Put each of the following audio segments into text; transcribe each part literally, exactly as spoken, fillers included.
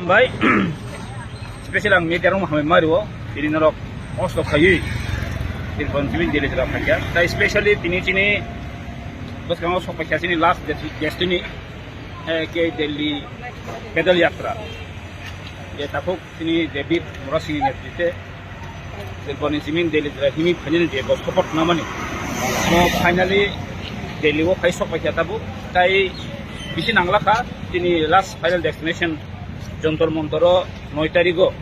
Bai, special ang media rok hambai mario, tini norok osto khayui, tini kon tini Delhi jora khaya. Tai specially tini chini boskango sok paikha chini last destiny, eh, ke Delhi Pedal Yatra. Ye takhuk chini David Murasingh ni netrite Delhi jora himi phainani je bo support namani. Mo finally Delhi o phai sok paikha tabu. Tai bisi nanglakha chini last final destination Jontor Montor o noi tarik o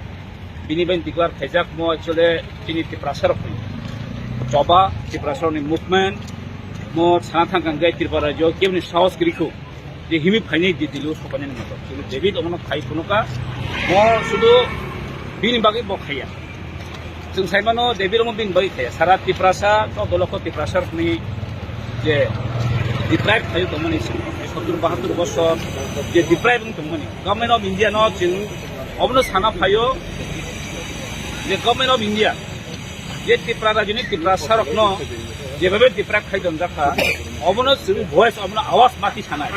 bini bai declare khaijak mo actually chini Tiprasa rok ni choba, Tiprasa rok ni movement mo sana thang kang gai Tripura rajyo kebni sahos kirikhu je himi phainai di dilu sokani ni moto. Chini David omono phai phunuka mo sudu bini bagwi bo khaya. Chwng saimano David omo bini bagwi khaya. Sara Tiprasa, chaudo lokho Tiprasa rokni je deprive khayo tongmani chwng, sottur bahattur bosor je deprive wng tongmani. Government of India no chwng obono sana phaio je Government of India je Tipra rajyoni Tiprasa rokno jebabe deprive khai donjakha, obono chwng voice, obono awas mati sanai.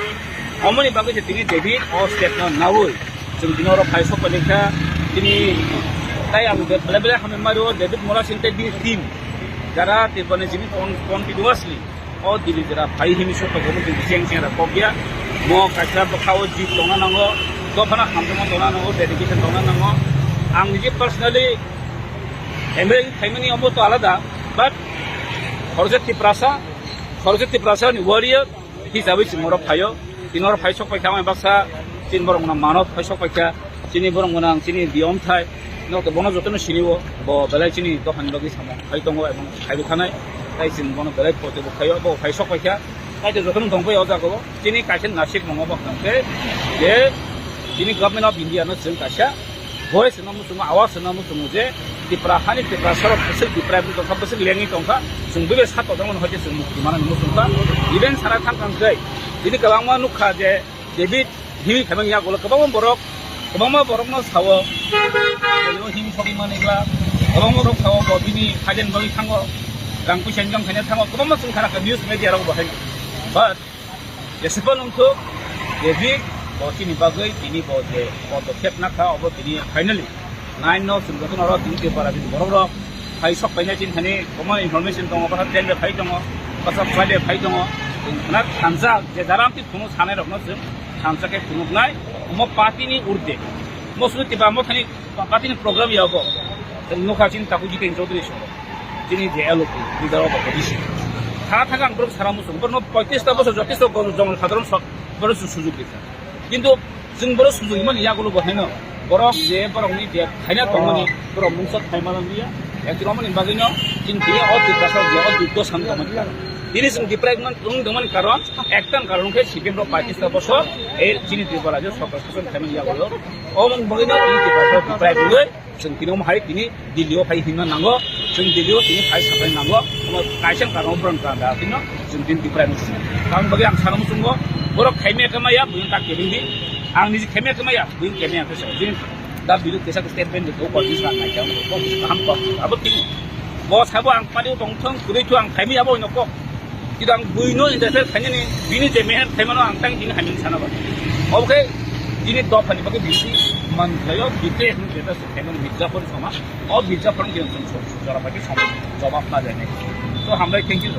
Omoni bagwi je tini David o step no nawi. Chwng tini oro phai sok paikha, tini tai ang be-, belai belai hambai mario David Murasingh tei bini team, jara Tripura ni jimi con-, continuously o Delhi jora phai himi sok paikha, omo chwng cheng cheng ra kok ya. Mo kaisa bwkha o jit tongna nango, dophano hamjakma tongna nango, dedication tongna nango. Ang nije personally M L A phaimani omo to alada, but khoroksa Tiprasa, khoroksa Tiprasa ni warrior, hisabwi chwng oro phaio. Tini oro phai sok paikha, ang baksa chini borok gwnang mano phai sok paikha. Chini borok gwnang chini biyom thai. Nok to bono jotono sinio, bo belai chini dophani bagwi samung khai tongo, ebong khaibo thanai. Tai chwng bono belai poito bo khaio, bo phai sok paikha. Tai to jotono tong paio o jaga o. Chini kaisa nasik mongo bo kang khe je chini Government of India no chwng kaisa voice no muchungo, awas no muchungo je Tipra hani Tiprasa rok bwswk deprive wngwi tongkha, bwswk lengwi tongkha, chwng bwbe sa tojak mano hai khe chwng mukti mana muchungkha. Even sana thang kang khe tini kwbangma nukha je David himi khaimani yagulo kwbangma borok, kwbangma borokno sao, himi sogwi manigla, kwbangma borok sao bo bini hajen bagwi thango, rang puisa income khaina thango, kwbangma chwng khana kha news media rok bo hai. But Jesebo nungthuk, David, bo chini bagwi, tini bo je podokkhep nakha, obo tini finally nine no chwng jotono oro tini Tripura ni borok rok phai sok paina chini thani, omo information tongo, bwsa train bai phai tongo, bwsa flight bai phai tongo, chwng khna thansa, je jara amtwi phunuk sanai rokno chwng thansa khe phunuknai, omo party ni urde, mo sudu tiba mo thani party ni program ya obo, chwng nukha chini Taku Jiten Chaudhary song. Chini je L O P, leader of opposition. Tha tha ang borok sara muchung, borokno poitrish ta bosor jotisto jong sadharon sok, borok su-, sujug rikha. Kintu chwng borok sujug imani yagulo bo haino, borok je borokni je khaina tongmani, borok mungsa thaima lamliya. Ekdin romani bagwino chini tini o Tiprasa je o duddo san tongmani. Tini chwng deprive man, wng tongmani karon, ekta karon khe C P M rok poitrish ta bosor, e chini Tripura je sorkar sason khaimani yagulo. O mung bagwino tini Tiprasa deprive wngwi Chwng tini omo hai tini Delhi o phai hinna nango, chwng Delhi o tini phai sapai nango, omo kaisa karon o borok da da tino chwng tini Tripura ni simi. Tang bagwi ang sana muchungo, borok khaimya khe maya, buino tak kebeng di, ang niji khaimya khe maya, buino khaimya khe sa, bini da bilu kesa khe statement de ko ko dis na nai khe, ko kaham ko, abo tini. Bo sabo ang pari tong thong, kuri thu ang khaimya abo ino kok. Kidang buino interfere khainani, bini je meher khaimano ang tang bini hamya sana ba. Obo khe bini dophani bagwi bisi man khlaio, bikhe hwn jeta se khaimani Mirzapur sama. O Mirzapur ni jora bagwi sama jawab na jai nai. So, hambai, thank you.